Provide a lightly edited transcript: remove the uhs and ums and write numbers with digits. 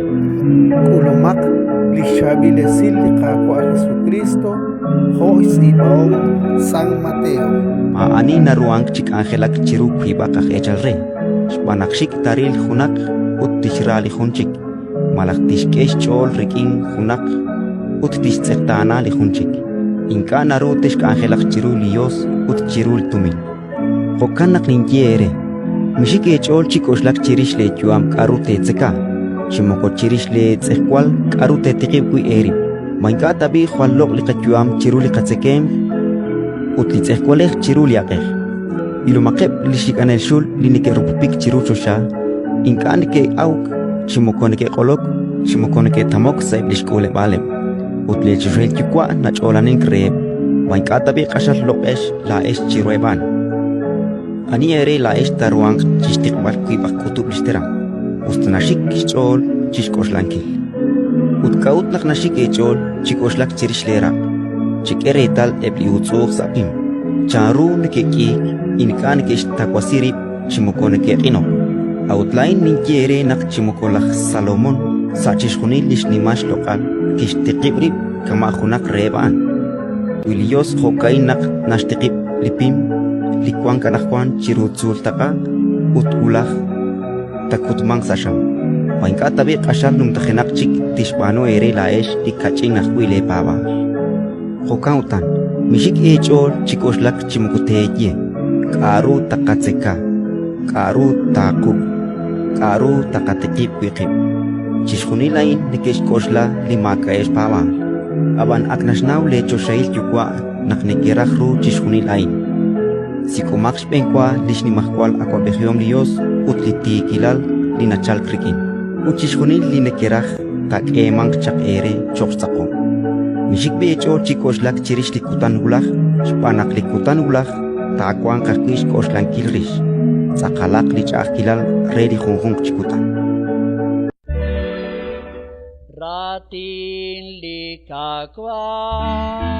K'ulumaq li xchaab'il esil li Qaawa' Jesukriist jo' xtz'iib'ahom San Mateo. Maa'ani naruhank chi k'anjelak chiru wiib'aq aj eechal re, xb'aan naq xik' taaril junaq ut tixra li jun chik, malaj tixk'e xch'ool rik'in junaq ut tixtz'eqtaana li jun chik. Ink'a' naru texk'anjelaq chiru li Yos ut chiru li tumin. Jo'kan naq ninye eere: mixik eech'ool chi k'oxlak chirix leeyu'am k'aru teetzeka, chi moko chirix leetz'ejwal k'aru teetiqib' wi' eerib'. Ma ink'a' tab'i' jwal loq' li qayu'am chiru li qatzekemq ut li tz'ejwalej chiru li aq'ej? Ilomaqeb' li xik'anel xul li neke'rupupik chiru choxa: ink'a' neke'awk chi moko neke'q'olok chi moko neke'tamok sa'eb' li xk'uuleb'aaleb', ut leechoxahil Yuwa' nach'oolanink reheb'. Ma ink'a' tab'i' q'axal loq'ex laa'ex chiruheb' a'an? Ani eere laa'ex taaruhanq chi xtiqb'al wiib'aq k'utub' li xteram, us ta naxik xch'ool chi xk'oxlankil? Ut k'a'ut naq naxik eech'ool chi k'oxlak chirix leeraq'? Chek'e reetal eb' li uutz'u'uj sa' pim, chanru neke'k'iik, ink'a' neke'xtawasi rib' chi moko neke'q'inok. A'ut laa'in ninye eere naq chi moko laj Salomón sa' chixjunil li xnimal xloq'al kixtiqib' rib' kama' junaq reheb' a'an. Wi li Yos jo'ka'in naq naxtiqib' li pim li wank anaqwan chiru tzuultaq'a ut wulaj taakutmanq sa' xam, ma ink'a' tab'i' q'axal numtajenaq chik tixb'aanu eere laa'ex li kach'in ajwi' leepaab'aal? Jo'kan utan, mixik eech'ool chi k'oxlak chi moko teeye: «K'aru taqatzeka? K'aru taaquk'? K'aru taqatiqib' wi' qib'?» Chixjunil a'in neke'xk'oxla li maak'a'eb' xpaab'aal. Ab'an ak naxnaw leechoxahil Yuwa' naq nekeraj ru chixjunil a'in. Sik'omaq xb'enwa li xnimajwal awab'ejihom li Yos ut li tiikilal li nachalk rik'in, ut chixjunil li nekeraj taak'eemanq chaq eere cho'q xtz'aqob'. Mixik b'i' eech'ool chi k'oxlak chirix li kutan wulaj, xb'aan naq li kutan wulaj taawanq ajwi' xk'oxlankil rix. Tz'aqalaq li ch'a'ajkilal re li junjunq chi kutan. Raatin li Qaawa'.